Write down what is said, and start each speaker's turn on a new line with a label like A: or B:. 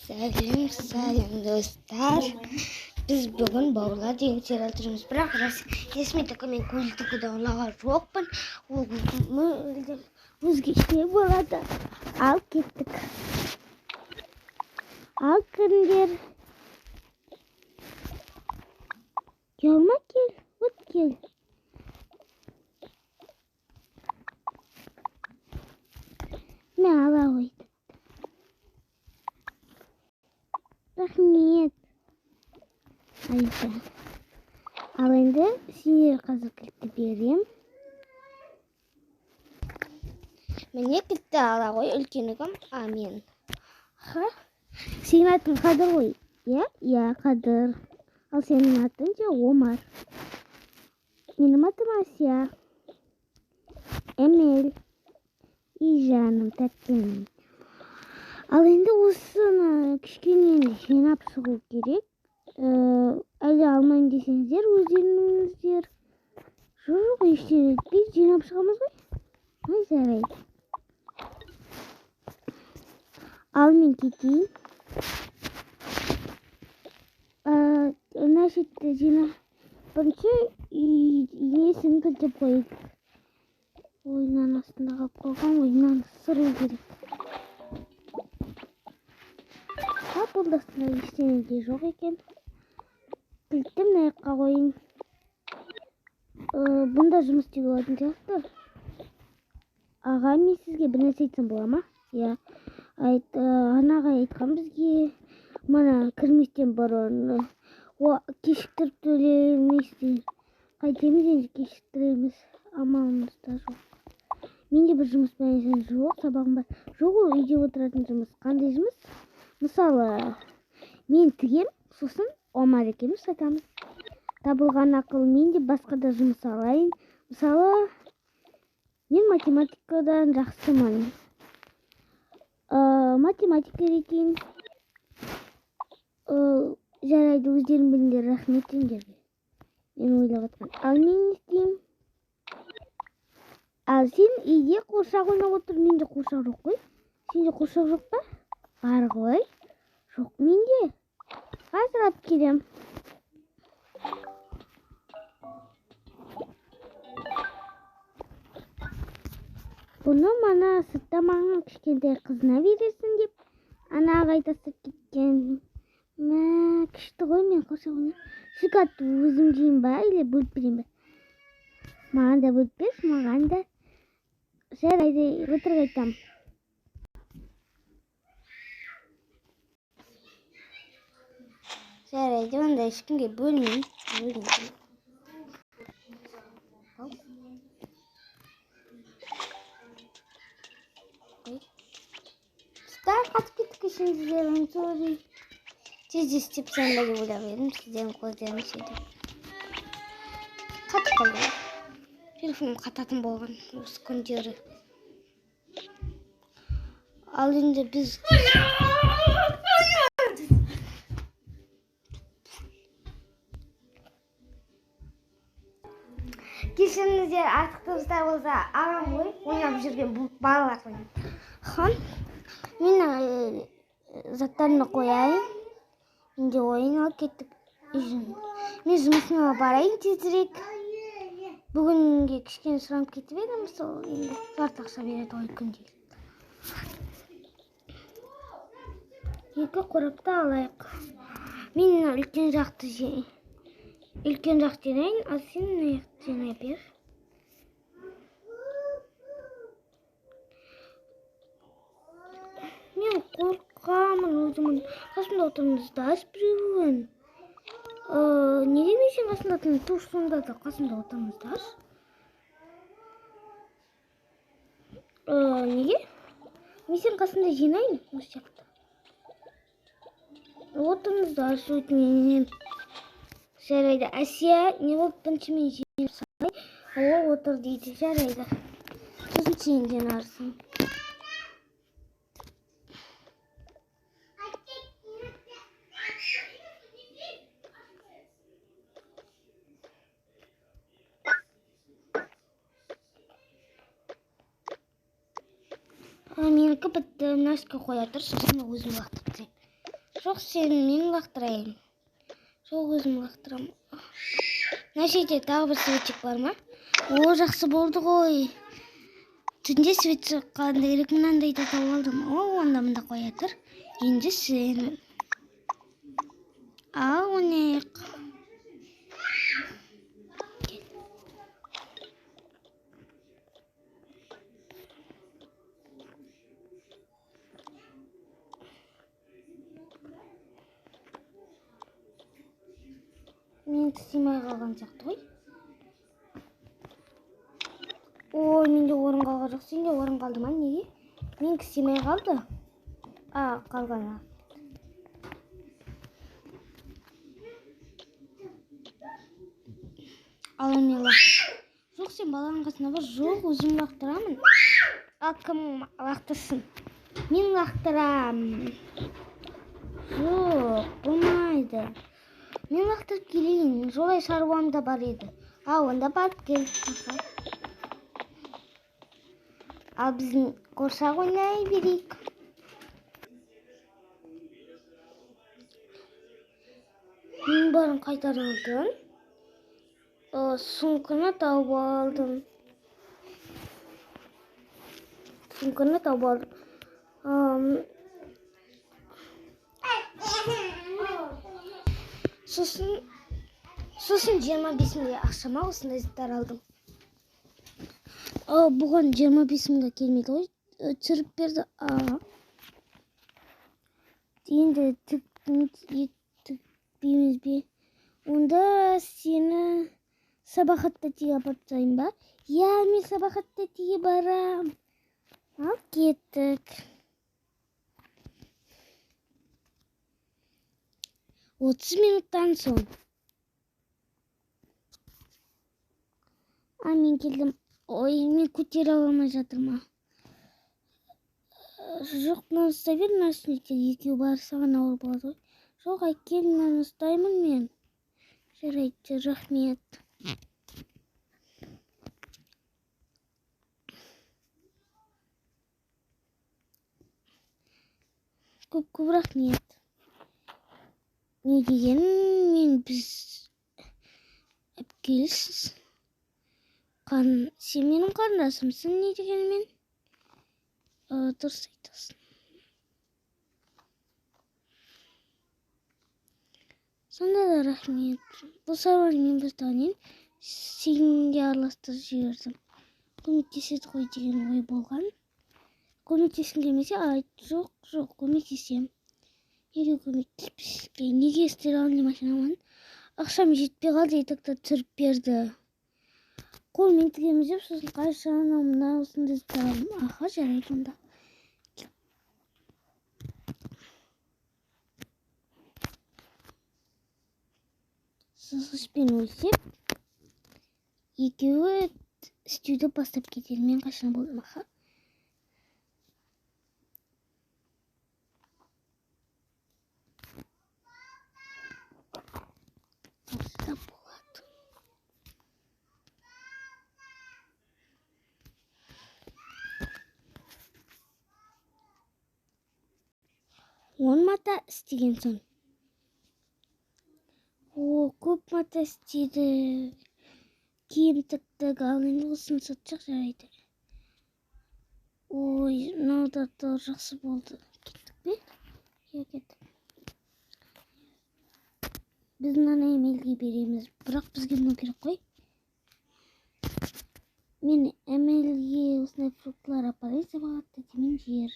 A: Сәлем, сәлем достар. Біз бүгін Бауырлар деген сериал түсіреміз. Бірақ ресми түрде мен көлдікі ойлаған жоқпын. Ол мүлдем өзгеше болады. Ал кеттік. Ал кіріңдер. Ұялма, кел, вот кел. Мә, ала ғой. Рахмет. Айта. Ал енді сендер қазір кілтті берем. Міне кілтті ала ғой, үлкені кім? А, мен. Ха? Сенің атың Қадыр ғой? Иә? Иә, Қадыр. Ал сенің атың же Омар. Менің атым Асия. Эмел. И жаным, тәттім. Ал енді осыны кішкене жинап шығу керек. Әлі алмайын десеңіздер, өздеріңіздер. Жоқ, ештеңе етпей жинап шығамыз ғой. Ай, жарайды. Ал мен кетейін. Мына шетті жинап. Бірінші иесін кілтеп қояйық. Ойынның астында қалып қойған, ойыннан сыру керек. Бұл астында ештеңе де жоқ екен. Кілтті мына жаққа қояйын. Бұнда жұмыс істеуге болатын сияқты. Аға, мен сізге бір нәрсе айтсам бола ма? Иә. Ана ағай айтқан бізге, мана кірместен бұрын кешіктіріп төлеместен. Қайтеміз енді, кешіктіреміз. Амалымыз да жоқ. Менде бір жұмыс бар, жоқ, сабағым бар. Жоқ, ол үйде отыратын жұмыс. Қандай жұмыс? Мысалы, мен тігем, сосын Омар екеуміз сатамыз. Табылған ақыл, мен де басқа да жұмыс алайын. Мысалы, мен математикадан жақсымын. Математика үйретейін. Жарайды, өздерің біліңдер, рахмет сендерге. Мен ойлап жатқан. Ал мен не істеймін? Ал сен үйде қуыршақ ойнап отыр, менде қуыршақ жоқ қой. Сенде қуыршақ жоқ па? Бар ғой. Жоқ менде. Қазір алып келем. Бұны мана сыртта маған кішкентай қызына бересің деп ана ағай тастап кеткен. Мә, күшті ғой, мен қуыршақ ойнаймын. Шоколадты өзім жеймін ба, или бөліп берейін ба? Маған да бөліп берші, маған да. Жарайды, өтірік айтамын. Жарайды, онда ешкімге бөлмеймін. Бөлмеймін. Достар, қатып кеттік кешіріңіздер, I'm sorry. Тез істеп тастайын ба деп ойлап едім, сіздердің көздеріңіз сөйтіп. Қатып қалды. Телефоным қататын болған осы күндері. Ал енді біз кешіріңіздер, артық дыбыстар болса, ағам ғой, ойнап жүрген бұл балалар ғой. Хан, мен заттарымды қояйын. Менде ойын алып кеттік. Мен жұмысыма барайын тезірек. Бүгінге кішкене сұранып кетіп едім, сол енді жарты ақша береді ғой күнделікті. Екі қорапты алайық. Мен үлкен жақты үлкен жақты жинайын, ал сен мына жақты жинай бер. Мен қорқамын өзімін. Қасымда отырыңыздаршы біреуін. Неге мен сенің қасында отырмын? Тур сонда да қасымда отырыңыздаршы. Неге? Мен сенің қасында жинайын осы жақта. Отырыңыздаршы өтінемін. Жарайды, Әсия, не болды, бірінші мен жинап салайын. Ол отыр дейді, жарайды. Сосын сен жинарсың. Менікі бітті, мына үстке қоя тұршы, сосын өзім лақтырып тастаймын. Жоқ, сен мен лақтырайын. Жоқ, өзім лақтырамын. Мына жерде тағы бір светик бар ма? О, жақсы болды ғой. Түнде свет соққанда керек, мынандайды тауып алдым. О, онда мында қоя тұр. Енді сен. Ал, ойнайық. Мен сыймай қалған сияқты ғой. Ой, менде орын қалған жоқ. Сенде орын қалды ма? Неге? Менікі сыймай қалды. А, қалған. Ал, мен лақтыр. Жоқ, сен баланың қасына бар. Жоқ, өзім лақтырамын. Ал, кім лақтырсын? Мен лақтырамын. Жоқ, болмайды. Мен лақтырып келейін. Жолай шаруам да бар еді. А, онда барып кел. Ал біздің қоршақ ойнай берейік. Мен барын қайтарып алдым. Сумканы тауып алдым. Сумканы тауып алдым. Сосын 25 мыңға ақшама осындай заттар алдым. Бұған 25 мыңға келмейді ғой. Түсіріп берді. Енді тікпейміз бе? Онда сені Сабахат тәтеге апарып тастайын ба? Иә, мен Сабахат тәтеге барам. Ал, кеттік. 30 минуттан соң. А, мен келдім. Ой, мен көтере алмай жатырмын. Жоқ, мынаны ұстай бер, мына үстіне екеуі бар, саған ауыр болады ғой. Жоқ, әкел, мынаны ұстаймын мен. Жарайды, рахмет. Көп-көп рахмет. Не дегенін мен біз әпкелісіз. Сен менің қарындасымсың, не дегенмен. Дұрыс айтасың. Сонда да рахмет. Бұл шаруаны мен бастаған едім, сені де араластырып жібердім. Көмектеседі ғой деген ой болған. Көмектескің келмесе, айт, жоқ, жоқ, көмектесем. Неге көмектеспеске? Неге стиральный машинаман? Ақшам жетпей қалды, етікті түсіріп берді. Қолмен тігеміз деп, сосын қайшы анау мынау осындай заттар алдым. Аха, жарайды онда. Сызғышпен өлшеп, екеуі істеуді бастап кетеді. Мен қашан болдым, аха. Осы да болады. 10 мата істеген соң. О, көп мата істеді. Киім тіктік, ал енді осыны сатсақ жарайды. Ой, мынау да жақсы болды. Кеттік пе? Иә, кеттік. Біз мынаны Эмильге береміз, бірақ бізге мынау керек қой. Мен Эмильге осындай фруктылар апарайын, сабағатты демен жер.